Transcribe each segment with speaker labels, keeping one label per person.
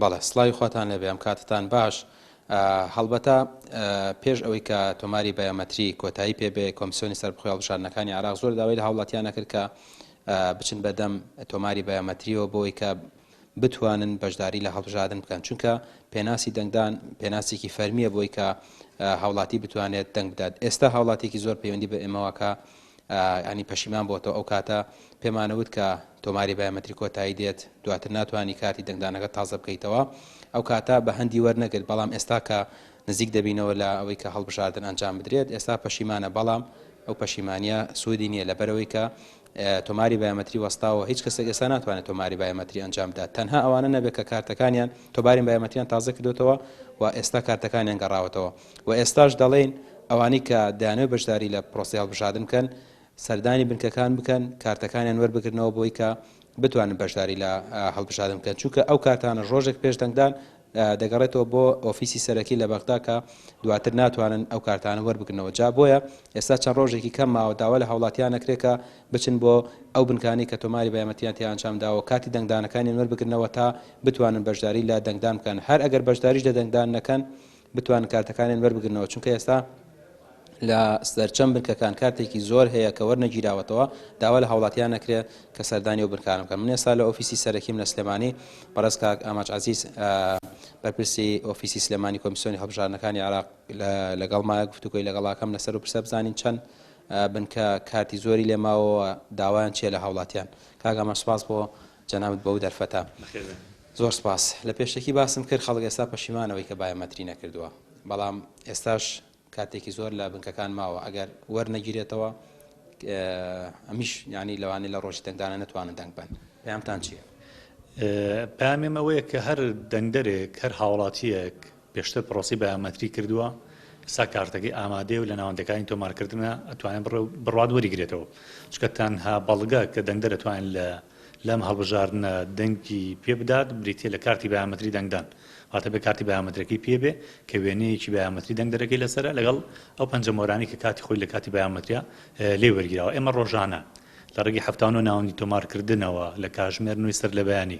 Speaker 1: بەڵێ سڵاوی خواتان لێبێ ئەم کاتتان باش. هەڵبەتە پێش ئەوەی کە تۆماری بایۆمەتری کۆتایی پێ بێ کۆمسیۆنی سەربەخۆی هەڵبژاردنەکانی عێراق زۆر داوای لە هاوڵاتیان نەکرد کە بچن بەدەم تۆماری بایۆمەتریەوە بۆی کە بتوانن بەشداری لە هەڵبژاردن بکەن چونکە پێناسی دەنگدان پێناسێکی فەرمیە بۆی کە هاوڵاتی بتوانێت دەنگ بدات ئێستا هاوڵاتێکی زۆر پەیوەندی بە ئێمەوە کە ینی پەشیمان بۆتەوە ئەو کاتە پێمانەوت کە تۆماری بایۆمەتری کۆتایی دێت دواتر ناتوانانی کارتی دەنگدانەکە تازە بکەیتەوە ئەو کاتە بە هەندی وەرنەگرت بەڵام ئێستا کە نزیک دەبینەوە لە ئەوەی کە هەڵبژاردن ئەنجام بدرێت ئێستا پەشیمانە بەڵام ئەو پەشیمانیە سوودی نییە لەبەرەوەی کە تۆماری بایۆمەتری وەستاوە هیچ کەسێک ئێستا ناتوانێت تۆماری بایۆمەتری ئەنجام بدات تەنها ئەوانە نەبێت کە کارتەکانیان تۆماری بایۆمەتریان تازە کردوتەوە و ئێستا کارتەکانیان گەڕاوەتەوە و ئێستاش دەڵێین ئەوانەی کە دەیانەوێت بەشداری لە پرۆسەی هەڵبژاردن بکەن سەردانی بنکەکان بکەن کارتەکانیان وەربگرنەوە بۆی کە بتوانن بەشداری لە هەڵبژاردن بکەن چونکە ئەو کارتانە ڕۆژێک پێش دەنگدان دەگەڕێتەوە بۆ ئۆفیسی سەرەکی لە بەغدا کە دواتر ناتوانن ئەو کارتانە وەربگرنەوە جا بۆیە ئێستا چەند ڕۆژێکی کەم ماوە داوا لە هاوڵاتیان ئەکرێت کە بچن بۆ ئەو بنکانەی کە تۆماری بایۆمەتریان تیا ئەنجام داوە کارتی دەنگدانەکانیان وەربگرنەوە تا بتوانن بەشداری لە دەنگدان بکەن هەر ئەگەر بەشداریش لە دەنگدان نەکەن بتوانن کارتەکانیان وەربگرنەوە چونکە ئێستا لە سەرجەم بنکەکان کارتێکی زۆر هەیە کە وەرنەگیراوەتەوە داوا لە هاوڵاتیان نەکرێت کە سەردانی و بنکانە بکەن من ئێستا لە ئۆفیسی سەرەکیم لە سلێمانی بەڕێز کاک ئامانج عەزیز بەرپرسی ئۆفیسی سلێمانی کۆمیسیۆنی هەڵبژاردنەکانی عێراق لەگەڵ مایە گفتوگۆی لەگەڵاکەم لەسەر و پرسە بزانین چەند بنکە کارتی زۆری لێماوەوە داوایان چییە لە هاوڵاتیان کاک ئامانج سپاس بۆ جەنابت بەو دەرفەتە زۆر سپاس لە پێشەکی باسم کرد خەڵک ئێستا پەشیمانەوەی کە بایۆمەتری نەکردووە بەڵام ئێستاش کاتێکی زۆر لە بنکەکان ماوە ئەگەر وەرنەگیرێتەوە ئەمیش یانی لەوانەیە لە ڕۆژی دەنگدانە نەتوانن دەنگ بەن پەیامتان چییە؟
Speaker 2: پەیامی ئێمە ئەوەیە کە هەر دەنگدەرێک هەر هاوڵاتییەک پێشتر پرۆسەی بایۆمەتری کردووە ئێستا کارتەکەی ئامادەیە و لە ناوەندەکانی تۆمارکردنە ئەتوانێت بڕوات وەریگرێتەوە چونکە تەنها بەڵگە کە دەنگدەر ئەتوانێت لە لەم هەڵبژاردنە دەنگی پێ بدات بریتیە لە کارتی بایۆمەتری دەنگدان، واتە بێ کارتی بایۆمەترەکەی پێ بێ کە وێنەیەکی بایۆمەتری دەنگدەرەکەی لەسەرە لەگەڵ ئەو پەنجەمۆرانەی کە کاتی خۆی لە کاتی بایۆمەتریا لێی وەرگیراوە. ئێمە ڕۆژانە لە ڕێگەی 79 ناوەندی تۆمارکردنەوە لە کاژمێر نۆی سەرلەبەیانی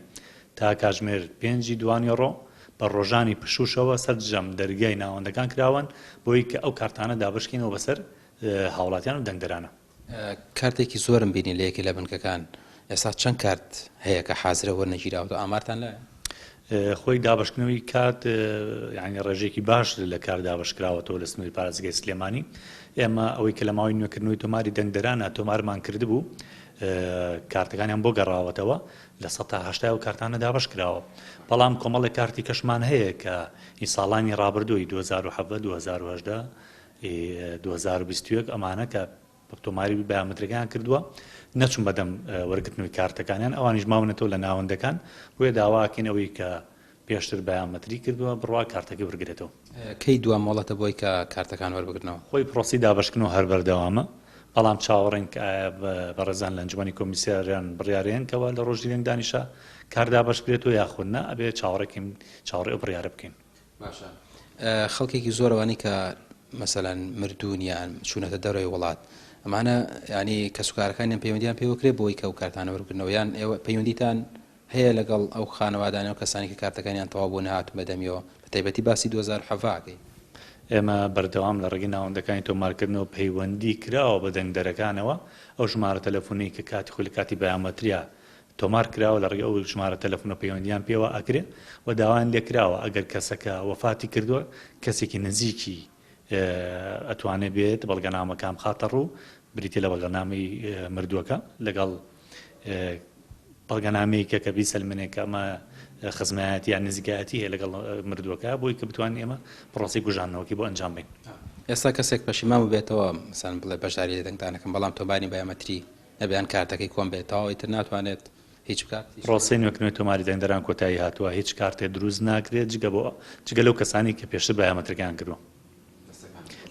Speaker 2: تا کاژمێر پێنجی دوانیوەڕۆ بە ڕۆژانی پشووشەوە سەرجەم دەرگای ناوەندەکان کراوەن بۆی کە ئەو کارتانە دابەشکەینەوە بەسەر هاوڵاتیان و دەنگدەرانە.
Speaker 1: کارتێکی زۆرم بینی لە یەکێ لە بنکەکان، ئێستا چەند کارت هەیە کە حازرە وەرنەگیراوەتەوە ئامارتان لایە؟
Speaker 2: خۆی دابەشکردنەوەی کارت یانی ڕێژەیەکی باش لە کارت دابەشکراوەتەوە لە سنووری پارێزگای سلێمانی ئێمە ئەوەی کە لە ماوەی نوێکردنەوەی تۆماری دەنگدەرانە تۆمارمان کردبوو کارتەکانیان بۆ گەڕاوەتەوە 80% ئەو کارتانە دابەش کراوە بەڵام کۆمەڵێک کارتی کەشمان هەیە کە ئی ساڵانی ڕابردووی 2017 2018 2021 ئەمانە کە تۆماری بایۆمەتریەکەیان کردووە نەچون بەدەم وەرگرتنەوەی کارتەکانیان ئەوانیش ماونەتەوە لە ناوەندەکان بۆیە داواکەین ئەوەی کە پێشتر بایۆمەتری کردووە بڕوا کارتەکەی وەرگرێتەوە.
Speaker 1: کەی دوا مۆڵەتە بۆی کە کارتەکان وەربگرنەوە؟
Speaker 2: خۆی پرۆسەی دابەشکردنەوە هەر بەردەوامە بەڵام چاوەڕێین کە ئایا بەڕێزان لە ئەنجومەنی کۆمیسیاران بڕیارەیەن کەوا لە ڕۆژی دەنگدانیشا کارت دابەشبکرێتەوە یاخود نا ئەبێ چاوەڕێکەین چاوەڕێی ئەو بڕیارە بکەین.
Speaker 1: باشە خەڵکێکی زۆر ئەوانەی کە مەسەلەن مردوون یان چوونەتە دەرەوەی وڵات ئەمانە ینی کەسوکارەکانیان پەیوەندیان پێوە کرێ بۆی کە ئەو کارتانە وەربگرنەوە یان ئێوە پەیوەندیتان هەیە لەگەڵ ئەو خانەوادانە و کەسانی کە کارتەکانیان تەواو بۆ نەهاتوون بە دەمیەوە بە تایبەتی باسی 2017 ئەکەی.
Speaker 2: ئێمە بەردەوام لە ڕێگەی ناوەندەکانی تۆمارکردنەوە پەیوەندی کراوە بە دەنگدەرەکانەوە، ئەو ژمارە تەلەفونەی کە کاتی خۆی لە کاتی بایۆمەتریا تۆمار کراوە لە ڕێگەی ئەو ژمارە تەلەفونە پەیوەندیان پێوە ئەکرێ و داوایان لێکراوە ئەگەر کەسەکە وەفاتی کردووە کەسێکی نزیکی ئەتوانێ بێت بەڵگەنامەکان بخاتە ڕوو بریتیە لە بەڵگەنامەی مردووەکە لەگەڵ بەڵگەنامەیەکە کە بیسەلمێنێ کە ئەمە خزمایەتی یان نزیکایەتی هەیە لەگەڵ مردووەکە بۆی کە بتوانین ئێمە پرۆسەی کوژاندنەوەکەی بۆ ئەنجام بەین.
Speaker 1: ئێستا کەسێک پەشیمان بووبێتەوە مەسەلەن بڵێ بەشداری لە دەنگدانەکەم بەڵام تۆماری بایۆمەتری نەبێ یان کارتەکەی کۆن بێت تەواو ئیتر ناتوانێت هیچ بکات.
Speaker 2: پرۆسەی نوێکردنەوەی تۆماری دەنگدەران کۆتایی هاتووە، هیچ کارتێ دروست ناکرێت جگە بۆ جگە لەو کەسانەی کە پێشتر بایۆمەترەکەیان کردووە.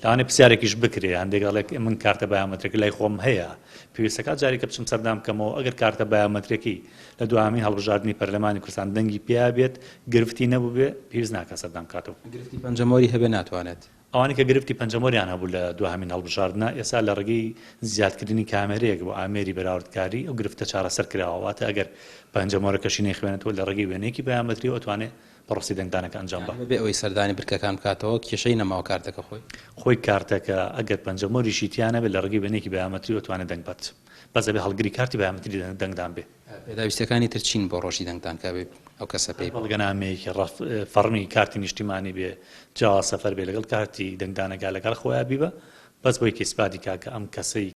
Speaker 2: لەوانەیە پرسیارێکیش بکرێ هەندێک ئەڵێ من کارتە بایۆمەترەکە لای خۆم هەیە پێویستەکات جارێکە بچم سەردان بکەمەوە ئەگەر کارتە بایۆمەترەکەی لە دوامین هەڵبژاردنی پەرلەمانی کوردستان دەنگی پیا بێت گرفتی نەبووبێ پێویست ناکات سەردان بکاتەوە.
Speaker 1: گرفتی پەنجەمۆری هەبێ ناتوانێت.
Speaker 2: ئەوانەی کە گرفتی پەنجەمۆریان هەبوو لە دواهەمین هەڵبژاردنا، ئێستا لە ڕێگەی زیادکردنی کامێرەیەک بۆ ئامێری بەراوردکاری ئەو گرفتە چارەسەر کراوە، واتە ئەگەر پەنجەمۆرەکەشی نەیخوێنێتەوە لە ڕێگەی وێنەیەکی بایۆمەتریەوە ئەتوانێ. پرۆسەی دەنگدانەکە ئەنجام با.
Speaker 1: یانی بەبێ ئەوەی سەردانی بنکەکان بکاتەوە کێشەی نەماوە کارتەکە خۆی؟
Speaker 2: خۆی کارتەکە ئەگەر پەنجەمۆریشی تیا نەبێت لە ڕێگەی وێنەیەکی بایۆمەتریەوە ئەتوانێت دەنگ بات بەس ئەبێ هەڵگری کارتی بایۆمەتری دەنگدان بێ.
Speaker 1: پێداویستیەکانی تر چین بۆ ڕۆژی دەنگدان کە ئەبێ ئەو کەسە پێی؟
Speaker 2: هەر بەڵگەنامەیەکی فەڕمی کارتی نیشتیمانی بێ جەواز سەفەر بێ لەگەڵ کارتی دەنگدانەکە لەگەڵ خۆیا بیبە بەس بۆی کە ئیسپاتی کا کە ئەم کەسەی.